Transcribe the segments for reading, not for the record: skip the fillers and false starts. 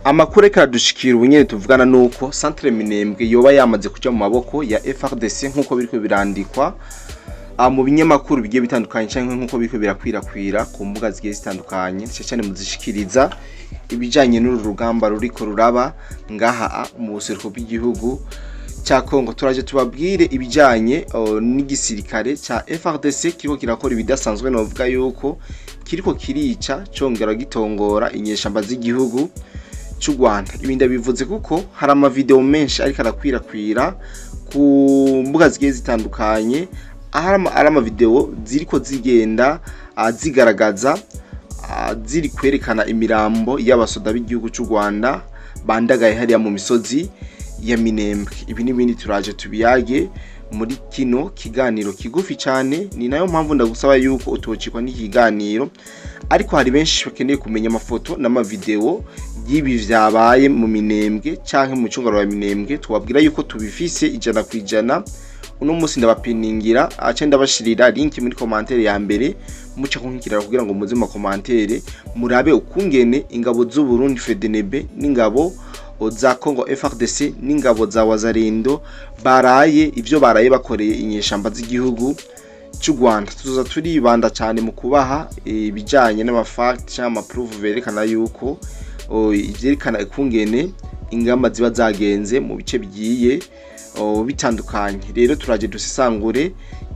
Amakuru ariko aradushikira ubu nyene tuvugana nuko Centre Minembwe yoba yamaze kuja mu maboko ya FARDC, nkuko biriko birandikwa mu binyamakuru bigiye bitandukanye canke nkuko biriko birakwirakwira ku mbuga zigiye zitandukanye, cane cane muzishikiriza ibijanye n'uru rugamba ruriko ruraba ngaha mu buseruko bw'igihugu ca Congo. Turaje tubabwire ibijanye n'igisirikare ca FARDC kiriko kirakora ibidasanzwe, novuga yuko kiriko kirica congera gitongora inyeshamba z'igihugu c'u Rwanda. Ibi ndabivuze kuko hari amavideo menshi ariko arakwirakwira ku mbuga zigiye zitandukanye, aho ari amavideo ziriko zigenda zigaragaza, ziri kwerekana imirambo y'abasoda b'igihugu c'u Rwanda bandagaye hariya mu misozi ya Minembwe. Ibi n'ibindi turaje tubiyage muri kino kiganiro kigufi cyane. Ni nayo mpamvu ndagusaba yuko utocikwa n'ikiganiro, ariko hari benshi bakeneye kumenya amafoto n'amavideo y'ibi vyabaye mu Minembwe canke mu cungaro ya Minembwe. Tubabwira yuko tubifise 100%. Uno munsi ndabapiningira ace ndabashirira link muri commentaire ya mbere, muca kunkikira kugira ngo muze mu commentaire murabe ukungene ingabo z'u Burundi FDNB n'ingabo za Congo FARDC n'ingabo za Wazalendo baraye ivyo baraye bakoreye inyeshamba z'igihugu cy'u Rwanda. Tuzoza turibanda cyane mu kubaha ibijanye n'amafact cyangwa amaproof berekana yuko ivyerekana ukungene ingamba ziba zagenze mu bice bigiye bitandukanye. Rero turaje dusesangure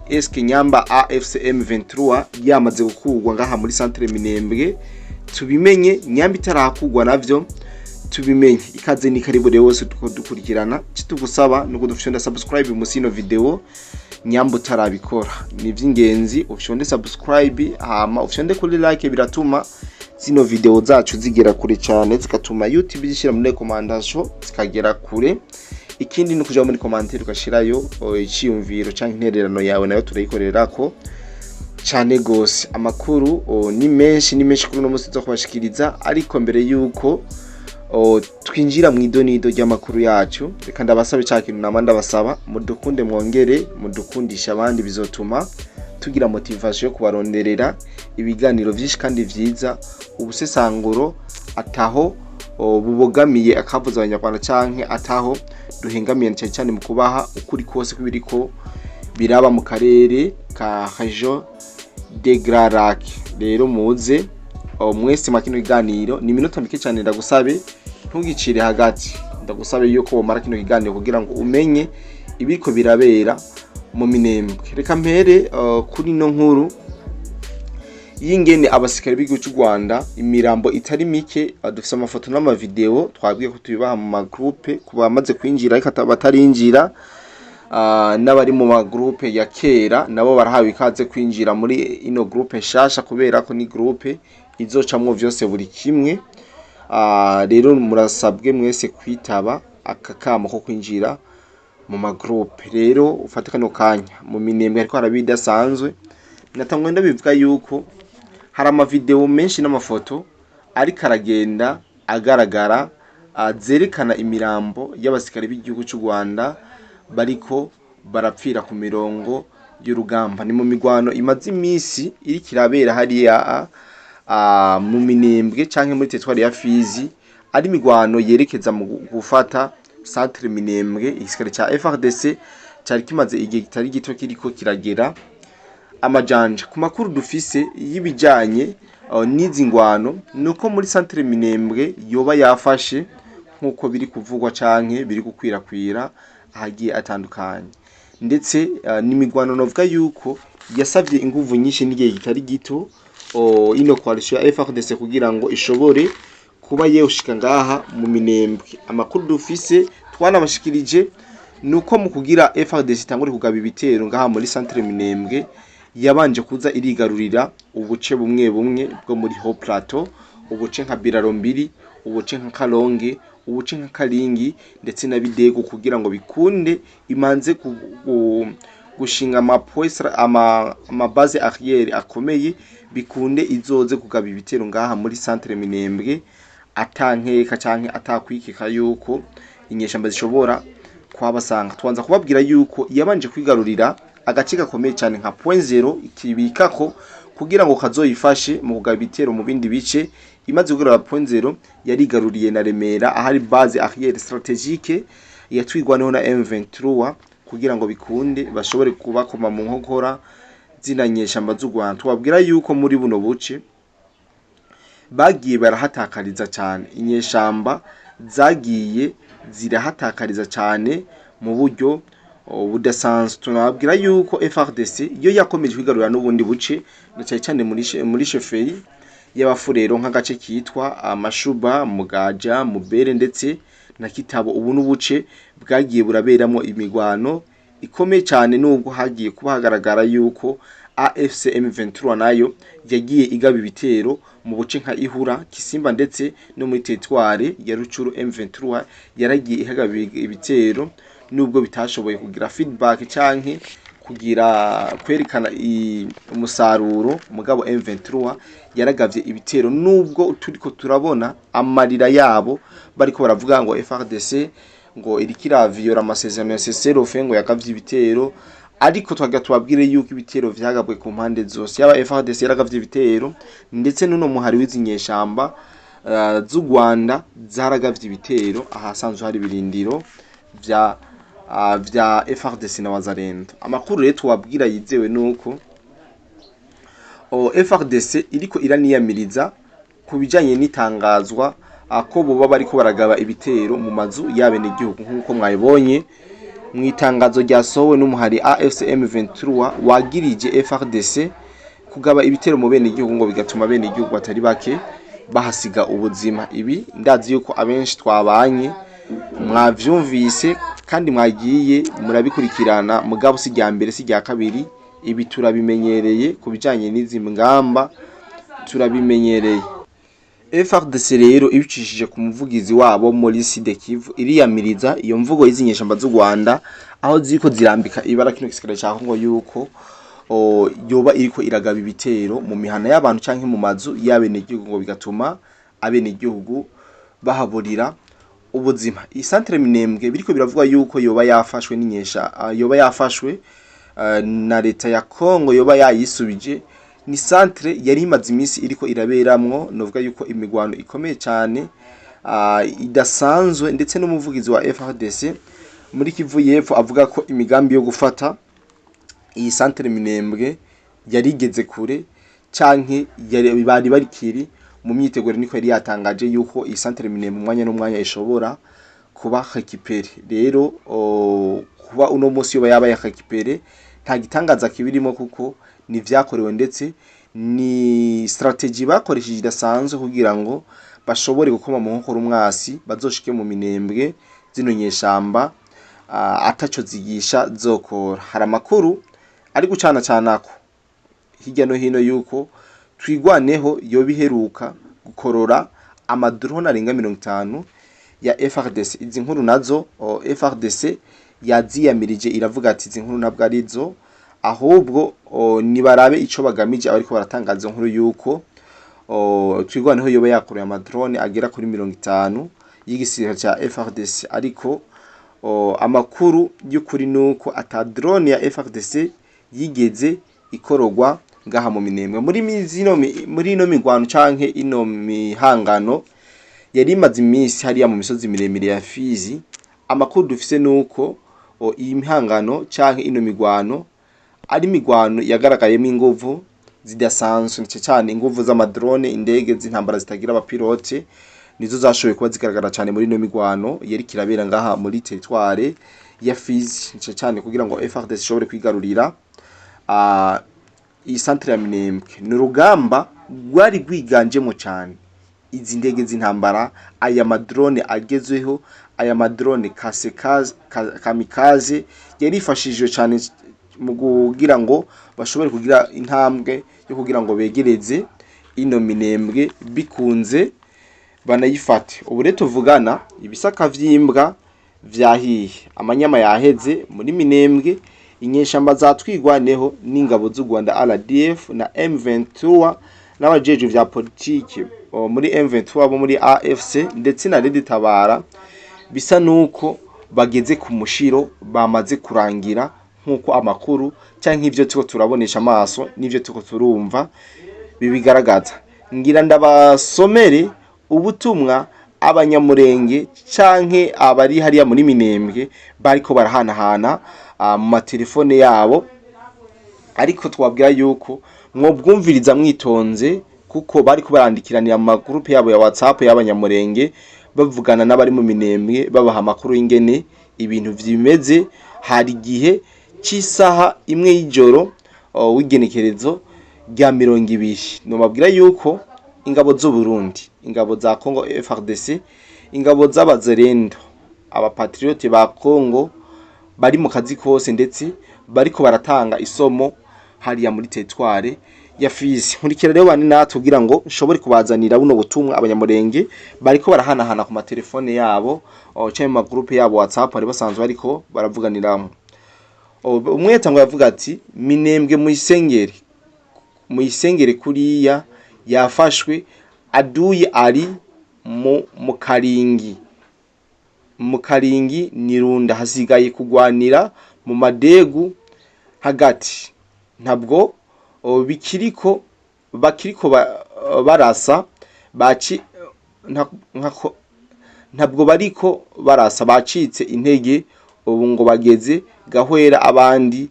eske nyamba AFC M23 yamaze gukurwa ngaha muri Centre Minembwe, tubimenye nyamba itarakurwa navyo tubimenye. Ikaze ni karibu rero wose dukurikirana. Kitugusaba nuko dufyonda subscribe musi ino video. Nyamba utarabikora, ni ivy'ingenzi ufyonde subscribe, hama ufyonde kuri like. Biratuma zino video zacu zigera kure cyane, zigatuma YouTube zishyira muri recommandation zikagera kure. Ikindi ni ukuja muri commentaire ugashirayo iciyumviro canke intererano yawe, nayo turayikorerako cane gose. Amakuru ni menshi, ni menshi kuri uno munsi zo kubashikiriza, ariko mbere yuko twinjira mu idonido ry'amakuru yacu, reka ndabasabe ca kintu nama ndabasaba: mudukunde, mwongere mudukundisha abandi. Bizotuma tugira motivation yo kubaronderera ibiganiro vyinshi kandi vyiza, ubusesanguro ataho bubogamiye akavuza abanyarwanda canke ataho duhengamiye, cyane cyane mu kubaha ukuri kose kw'ibiriko biraba mu karere ka Région des Grands Lacs. Rero muze mwese mwa kino kiganiro, ni iminota mike cyane. Ndagusabe ntugicire hagati, ndagusabe yuko womara kino kiganiro kugira ngo umenye ibiriko birabera mu Minembwe. Reka mpere kuri ino nkuru y'ingene abasirikare b'igihugu cy'u Rwanda imirambo itari mike. Dufise amafoto n'amavideo, twabwiye ko tubibaha mu magroupe ku bamaze kwinjira, ariko batarinjira n'abari mu magroupe ya kera nabo barahawe ikaze kwinjira muri ino groupe nshasha, kubera ko ni groupe izocamwo vyose, buri kimwe. Rero murasabwe mwese kwitaba aka kamo ko kwinjira mu magroupe. Rero ufate kano kanya. Mu Minembwe ariko haraba ibidasanzwe. Natangwe ndabivuga yuko hari amavideo menshi n'amafoto ariko aragenda agaragara, zerekana imirambo y'abasirikare b'igihugu cy'u Rwanda bariko barapfira ku mirongo y'urugamba. Ni mu migwano imaze iminsi iriko irabera hariya mu Minembwe canke muri teritwari ya Fizi, ari imigwano yerekeza mu gufata Centre Minembwe. Igisirikare ca FARDC cari kimaze igihe kitari gito kiriko kiragera amajanja. Ku makuru dufise y'ibijanye n'izi ngwano, nuko muri Centre Minembwe yoba yafashe, nk'uko biri kuvugwa canke biri gukwirakwira ahagiye atandukanye. Ndetse n'imigwano novuga yuko yasavye inguvu nyinshi n'igihe kitari gito ino coalition ya FARDC kugira ngo ishobore kuba yoshika ngaha mu Minembwe. Amakuru dufise twanabashikirije nuko mu kugira FARDC itangure kugaba ibitero ngaha muri Centre Minembwe, yabanje kuza irigarurira ubuce bumwe bumwe bwo muri Haut Plateau, ubuce nka Biraro Mbiri, ubuce nka Kalonge, ubuce nka Karingi ndetse na Bidego, kugira ngo bikunde imanze gushinga ama base arrière akomeye, bikunde izoze kugaba ibitero ngaha muri Centre Minembwe atankeka canke atakwikeka yuko inyeshamba zishobora kuhabasanga. Twanza kubabwira yuko yabanje kwigarurira agace gakomeye cyane nka Point Zero, ikibikako kugira ngo kazoyifashe mu kugaba ibitero mu bindi bice. Imaze kugarura Point Zero, yarigaruriye na Remera, ahari base arrière stratégique yatwigwaneho na M23 kugira ngo bikunde bashobore kubakoma mu nkokora zina nyeshamba z'u Rwanda. Tubabwira yuko muri buno buce bagiye barahatakariza cyane, inyeshamba zagiye zirahatakariza cyane mu buryo budasanzwe. Tunababwira yuko FARDC yo yakomeje kwigarurira n'ubundi buce, na cyane cyane muri chefferie y'Abafurero, nk'agace kitwa Amashuba, Mugaja, Mubere ndetse na Kitabo. Ubu n'ubuce bwagiye buraberamo imigwano ikomeye cyane, nubwo hagiye kuba hagaragara yuko AFC M23 nayo yagiye igaba ibitero mu buce nka Ihura, Kisimba ndetse no muri territoire ya Rucuru. M23 yaragiye ihagaba ibitero, nubwo bitashoboye kugira feedback canke kugira kwerekana umusaruro, mugabo M23 yaragavye ibitero, nubwo turiko turabona amarira yabo bariko baravuga ngo FARDC ngo iriko iraviyora amasezerano ya cessez-le-feu, ngo yagavye ibitero. Ariko twagira tubabwire yuko ibitero vyagabwe ku mpande zose, yaba FARDC yaragavye ibitero, ndetse n'uno muhari w'izi nyeshamba z'u Rwanda zaragavye ibitero ahasanzwe hari ibirindiro vya FARDC na Wazalendo. Amakuru rero tubabwira yizewe nuko FARDC iriko iraniyamiriza ku bijanye n'itangazwa ko boba bariko baragaba ibitero mu mazu y'abenegihugu, nk'uko mwabibonye mu itangazo ryasohowe n'umuhari AFC M23 wagirije FARDC kugaba ibitero mu benegihugu, ngo bigatuma abenegihugu batari bake bahasiga ubuzima. Ibi ndazi yuko abenshi twabanye mwavyumvise kandi mwagiye murabikurikirana, mugabo si rya mbere, si rya kabiri, ibi turabimenyereye. Ku bijanye n'izi ngamba turabimenyereye. FARDC rero ibicishije ku muvugizi wabo muri Sud Kivu iriyamiriza iyo mvugo y'izi nyeshamba z'u Rwanda, aho ziriko zirambika ibara kino gisirikare ca Kongo yuko yoba iriko iragaba ibitero mu mihana y'abantu canke mu mazu y'abenegihugu, ngo bigatuma abenegihugu bahaburira ubuzima. Iyi centre Minembwe biriko biravugwa yuko yoba yafashwe n'inyesha, yoba yafashwe na leta ya Kongo, yoba yayisubije, ni centre yari imaze iminsi iriko iraberamwo novuga yuko imigwano ikomeye cyane idasanzwe, ndetse n'umuvugizi wa FARDC muri Kivu y'Epfo avuga ko imigambi yo gufata iyi centre Minembwe yarigeze kure canke bari barikiri mu myiteguro. Niko yari yatangaje yuko iyi centre Minembwe umwanya n'umwanya ishobora kuba récupérée. Rero kuba uno munsi yoba yabaye récupérée nta gitangaza kibirimo, kuko ni vyakorewe ndetse ni stratégie bakoresheje idasanzwe kugira ngo bashobore gukoma mu nkokora umwasi, bazoshike mu Minembwe zino nyeshamba ataco zigisha zokora. Hari amakuru ari gucana canako hirya no hino yuko Twigwaneho yoba iheruka gukorora ama drone arenga 50 ya FARDC. Izi nkuru nazo FARDC yaziyamirije, iravuga ati izi nkuru ntabwo arizo, ahubwo nibarabe ico bagamije abariko baratangaza inkuru yuko Twigwaneho yoba yakoreye ama drone agera kuri 50 y'igisirikare ca FARDC. Ariko amakuru y'ukuri nuko ata drone ya FARDC yigeze ikorogwa ngaha mu Minembwe muri muri ino migwano canke ino mihangano yari imaze iminsi hariya mu misozi miremire ya Fizi. Amakuru dufise nuko iyi mihangano canke ino migwano ari imigwano yagaragayemo inguvu zidasanzwe, cyane inguvu z'ama drone, indege z'intambara zitagira abapilote, nizo zashoboye kuba zigaragara cyane muri ino migwano yari kirabera ngaha muri territoire ya Fizi, cyane kugira ngo FARDC ishobore kwigarurira iyi centre ya Minembwe. Ni urugamba rwari rwiganjemo cyane izi ndege z'intambara, aya ma drone agezweho, aya ma drone kamikaze yarifashishijwe cyane mu kugira ngo bashobore kugira intambwe yo kugira ngo begereze ino Minembwe, bikunze banayifate. Ubu rero tuvugana ibisaka vy'imbwa vyahiye, amanyama yaheze muri Minembwe. Inyeshamba za Twigwaneho n'ingabo z'u Rwanda RDF na M23 n'abajejwe vya politike muri M23 bo muri AFC ndetse na Red Tabara bisa nuko bageze ku mushiro, bamaze kurangira, nk'uko amakuru canke ivyo turiko turabonesha amaso n'ivyo turiko turumva bibigaragaza. Ngira ndabasomere ubutumwa Abanyamurenge canke abari hariya muri Minembwe bariko barahanahana mu matelefone yabo, ariko twabwira yuko mwobwumviriza mwitonze, kuko bariko barandikiranira mu magroupe yabo ya WhatsApp y'Abanyamurenge, bavugana n'abari mu Minembwe, babaha amakuru y'ingene ibintu vyimeze. Hari igihe c'isaha 1 y'ijoro w'igenekerezo rya 20. Nobabwira yuko ingabo z'u Burundi, ingabo za Congo FARDC, ingabo z'Abazerendo, abapatriote ba Congo bari mu kazi kose, ndetse bariko baratanga isomo hariya muri territoire ya Fizi. Nkurikira rero bane natwe kugira ngo nshobore kubazanira buno butumwa Abanyamurenge bariko barahanahana ku matelefone yabo canke mu magroupe yabo WhatsApp bari basanzwe bariko baravuganiramwo. Umwe yatanguye avuga ati: "Minembwe muyisengere, muyisengere, kuriya yafashwe, aduyi ari mu Karingi, mu Karingi ni Runda, hasigaye kugwanira mu madegu hagati, ntabwo bikiriko bakiriko barasa baci ntabwo bariko barasa, bacitse intege ubu ngo bageze Gahwera, abandi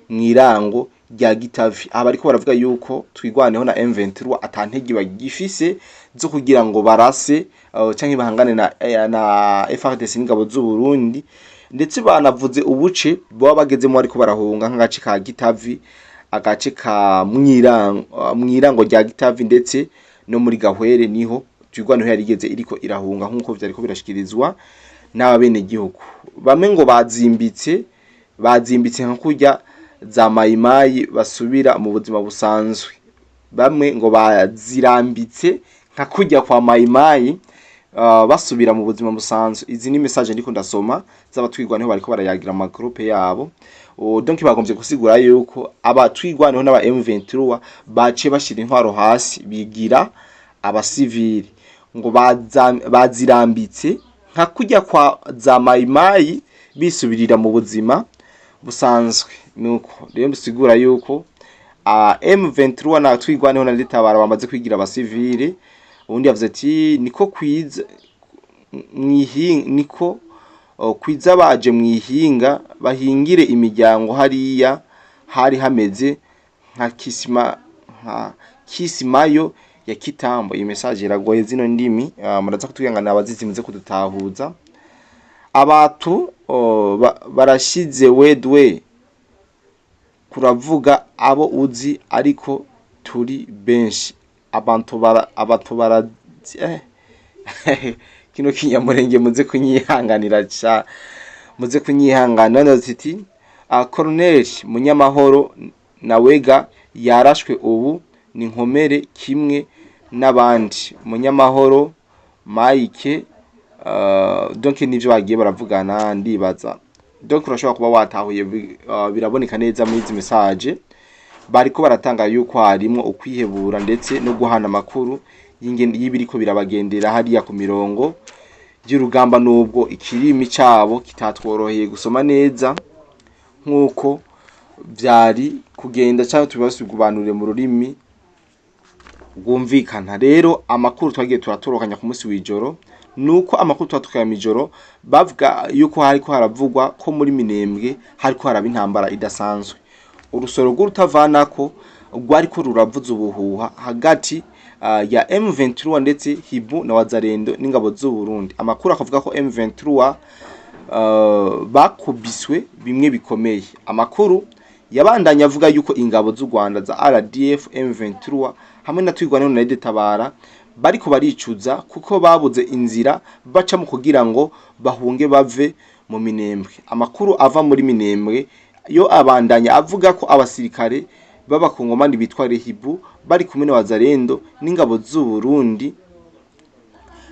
mwirango rya Gitavi." Aha bariko baravuga yuko Twigwaneho na M23 ata ntege bagifise zo kugira ngo barase canke bahangane na FARDC n'ingabo z'u Burundi, ndetse banavuze ubuce baba bagezemo bariko barahunga, nk'agace ka Gitavi, agace ka Mwirango rya Gitavi, ndetse no muri Gahwere, niho Twigwaneho yarigeze iriko irahunga, nk'uko vyariko birashikirizwa n'abenegihugu. Bamwe ngo bazimbitse nka kurya za Mayimayi basubira mu buzima busanzwe, bamwe ngo bazirambitse nka kurya kwa Mayimayi basubira mu buzima busanzwe. Izi ni message ndiko ndasoma z'Abatwigwaneho bariko barayagira mu magroupe yabo. Donc bagombye gusigura yuko Abatwigwaneho n'aba M23 baciye bashira intwaro hasi, bigira abasivili, ngo bazirambitse nka kurya kwa za Mayimayi bisubirira mu buzima busanzwe. Nuko rero bisigura yuko M23 na Twigwaneho na RED-Tabara bamaze kwigira abasivili. Ubundi yavuze ati: "Niko kwiza mwihinga, niko kwiza baje mwihinga bahingire imiryango hariya, hari hameze nka kisima, nka Kisimayo ya kitambo." Iyi message iragoye, zino ndimi muraza kutwihangana abazizi muze kudutahuza. Abantu barashize wedwe kuravuga abo uzi, ariko turi benshi, abantu bara kino Kinyamurenge muze kunyihanganira ca muze kunyihanganira. Ati: "Colonel Munyamahoro nawega yarashwe, ubu ni nkomere kimwe n'abandi." Munyamahoro Mike, donc nivyo bagiye baravugana ndibaza. Donc urashobora kuba watahuye, biraboneka neza muri izi message bariko baratanga yuko harimwo ukwihebura ndetse no guhana amakuru y'ibiriko birabagendera hariya ku mirongo y'urugamba, nubwo ikirimi cabo kitatworoheye gusoma neza nk'uko vyari kugenda cyangwa tubibasugubanurire mu rurimi rwumvikana. Rero amakuru twagiye turatorokanya ku munsi w'ijoro, nuko amakuru twatukaya mw'ijoro bavuga yuko hariko haravugwa ko muri Minembwe hariko haraba intambara idasanzwe, urusoro rw'urutavanako rwariko ruravuza ubuhuha hagati ya M23 ndetse Hibu na Wazalendo n'ingabo z'u Burundi. Amakuru akavuga ko M23 bakubiswe bimwe bikomeye. Amakuru yabandanya avuga yuko ingabo z'u Rwanda za RDF, M23 hamwe na Twigwaneho na RED-Tabara bariko baricuza kuko babuze inzira bacamo kugira ngo bahunge bave mu Minembwe. Amakuru ava muri Minembwe yo abandanya avuga ko abasirikare b'Abakongomani bitwa Rehibu bari kumwe na Wazalendo n'ingabo z'u Burundi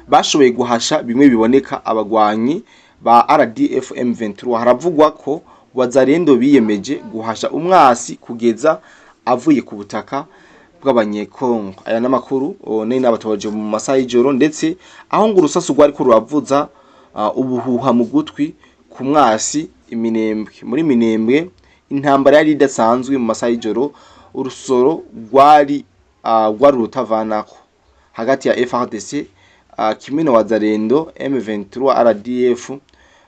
bashoboye guhasha bimwe biboneka abagwanyi ba RDF M23. Haravugwa ko Wazalendo biyemeje guhasha umwasi kugeza avuye ku butaka bw'Abanyekongo. Aya n'amakuru nari nabatoje mu masaha y'ijoro, ndetse aho ngo urusasu rwariko ruravuza ubuhuha mu gutwi ku mwasi Iminembwe. Muri Minembwe intambara yari idasanzwe mu masaha y'ijoro, urusoro rwari rutavanako. hagati ya FARDC kimwe na Wazalendo, M23, RDF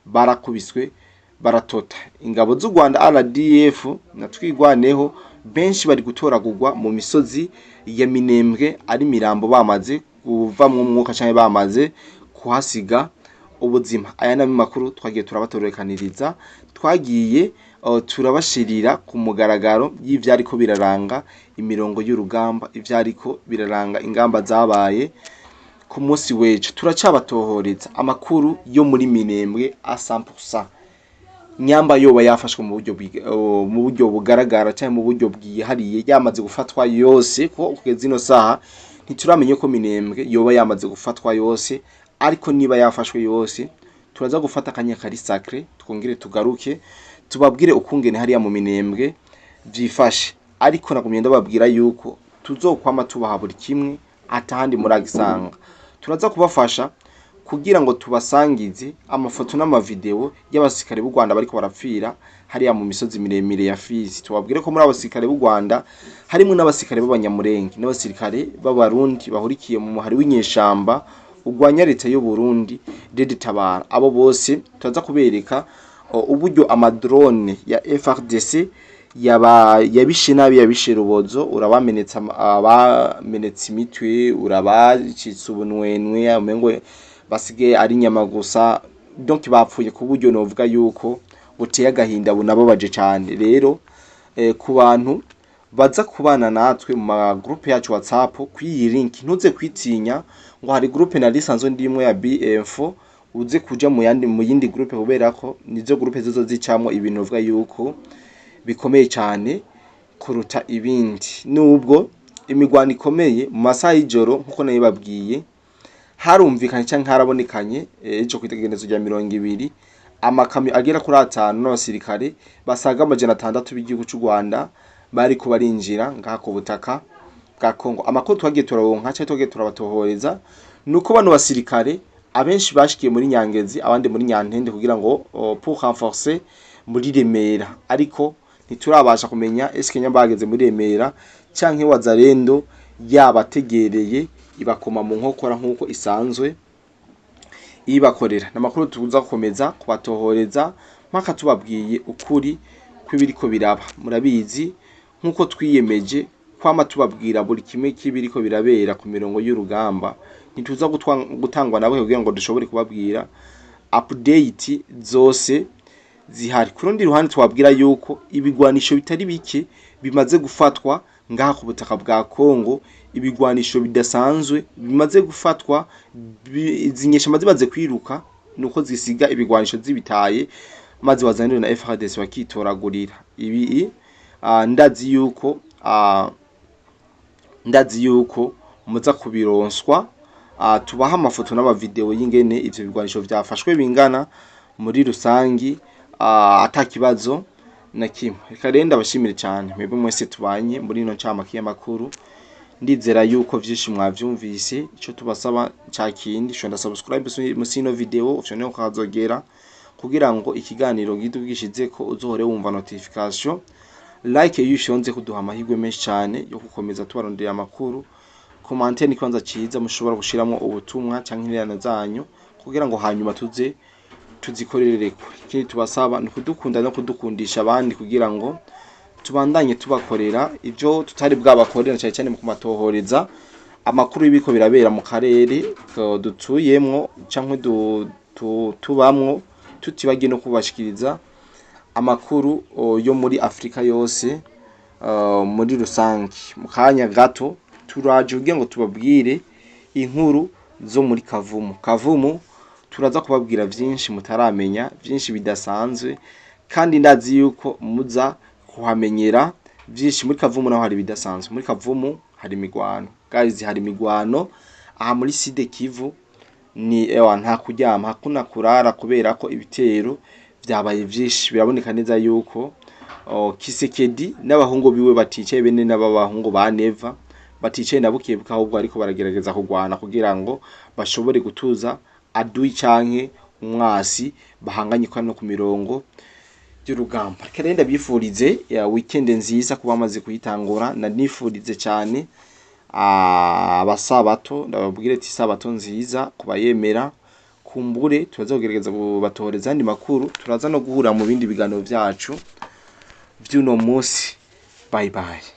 barakubiswe baratota. Ingabo z'u Rwanda RDF na Twigwaneho benshi bari gutoragurwa mu misozi ya Minembwe ari mirambo, bamaze kuvamwo umwuka canke bamaze kuhasiga ubuzima. Aya ni makuru twagiye turabatorekaniriza, twagiye turabashirira ku mugaragaro y'ivyariko biraranga imirongo y'urugamba, ivyariko biraranga ingamba zabaye ku munsi w'ejo. Turacabatohoreza amakuru yo muri Minembwe a 100%. Nyamba yoba yafashwe mu buryo bugaragara cyangwa mu buryo bwihariye, yamaze gufatwa yose, ko kugeza ino saha ntituramenya ko Minembwe yoba yamaze gufatwa yose. Ariko niba yafashwe yose, turaza gufata akanya kari sacré, twongere tugaruke tubabwire ukungene hariya mu Minembwe vyifashe. Ariko nagumye ndababwira yuko tuzokwama tubaha buri kimwe, atahandi muragisanga. Turaza kubafasha kugira ngo tubasangize amafoto n'amavideo y'abasirikare b'u Rwanda bariko barapfira hariya mu misozi miremire ya Fizi. Tubabwire ko muri abo basirikare b'u Rwanda harimo n'abasirikare b'Abanyamurenge n'abasirikare b'Abarundi bahurikiye mu muhari w'inyeshamba urwanya leta y'u Burundi, RED Tabara. Abo bose turaza kubereka uburyo amadrone ya FARDC yaba yabishe nabi, yabishe rubozo, urabamenetse abamenetse imitwe, urabacitse ubunwenwe, umengo basigaye ari inyama gusa. Donc bapfuye ku buryo novuga yuko buteye agahinda, bunababaje cyane. Rero ku bantu baza kubana natwe mu ma groupe yacu WhatsApp, kw'iyi link, ntuze kwitinya ngo hari groupe nari isanzwe ndimwe ya BM4 uze kuja mu yandi, mu yindi groupe, kubera ko nizo groupe zizo zicamwo ibintu uvuga yuko bikomeye cyane kuruta ibindi. Nubwo imigwano ikomeye mu masaha y'ijoro, nkuko nabibabwiye, harumvikanye canke harabonekanye ejo kwitegerezo rya 20 amakamyo agera kuri 5 n'abasirikare basaga 600 b'igihugu c'u Rwanda bariko barinjira ngaha ku butaka bwa Kongo. Amakuru twagiye turaronka canke twagiye turabatohoreza nuko bano basirikare abenshi bashikiye muri Nyangezi, abandi muri Nyantende, kugira ngo pour renforcer muri Remera. Ariko ntiturabasha kumenya eske nyamba bageze muri Remera canke Wazalendo yabategereye ibakoma mu nkokora nk'uko isanzwe ibakorera. N'amakuru tuza gukomeza kubatohoreza mpaka tubabwiye ukuri kw'ibiriko biraba. Murabizi, nk'uko twiyemeje kwama tubabwira buri kimwe k'ibiriko birabera ku mirongo y'urugamba, ntituza gutangwa nabo kugira ngo dushobore kubabwira update zose zihari. Ku rundi ruhande, tubabwira yuko ibigwanisho bitari bike bimaze gufatwa ngaha ku butaka bwa Kongo, ibigwanisho bidasanzwe bimaze gufatwa. Izi nyeshamba zimaze kwiruka nuko zisiga ibigwanisho zibitaye, maze Wazalendo na FARDC bakitoragurira ibi. Ndazi yuko muza kubironswa, tubaha amafoto n'amavideo y'ingene ivyo bigwanisho vyafashwe bingana muri rusangi, ata kibazo na kimwe. Reka rero ndabashimire cyane mwebwe mwese tubanye muri ino ncamake y'amakuru. Ndizera yuko vyinshi mwavyumvise. Ico tubasaba ca kindi: shonda subscribe musi ino video, ufyonde ukazogera kugira ngo ikiganiro gishizeko uzohore wumva notification. Like iyo ushonze kuduha amahirwe menshi cyane yo gukomeza tubarondera amakuru. Commentaire ni kibanza ciza mushobora gushiramwo ubutumwa canke intererano zanyu kugira ngo hanyuma tuze tuzikorereko. Ikindi tubasaba ni kudukunda no kudukundisha abandi kugira ngo tubandanye tubakorera ivyo tutari bwabakorera, cyane cyane mu kumatohoreza amakuru y'ibiko birabera mu karere dutuyemwo canke tubamwo, tutibagiye no kubashikiriza amakuru yo muri Afrika yose muri rusange. Mu kanya gato turaje kugira ngo tubabwire inkuru zo muri Kavumu. Kavumu turaza kubabwira vyinshi mutaramenya, vyinshi bidasanzwe, kandi ndazi yuko muza kuhamenyera vyinshi. Muri Kavumu naho hari ibidasanzwe. Muri Kavumu hari imigwano, guys, hari imigwano. Aha muri Sud Kivu ni ewa nta kuryama, hakuna kurara, kubera ko ibitero vyabaye vyinshi. Biraboneka neza yuko Kisekedi n'abahungu biwe baticaye, bene n'abahungu ba Neva baticaye na bukebuke, ahubwo ariko baragerageza kugwana kugira ngo bashobore gutuza adui canke umwasi bahanganye no ku mirongo y'urugamba. Reka rero ndabifurize ya weekend nziza kuba bamaze kuyitangura, nanifurize cyane. Abasabato ndababwire ati isabato nziza kubayemera. Kumbure turaza kugerageza kubatohereza andi makuru, turaza no guhura mu bindi biganiro vyacu vy'uno munsi. Bye bye.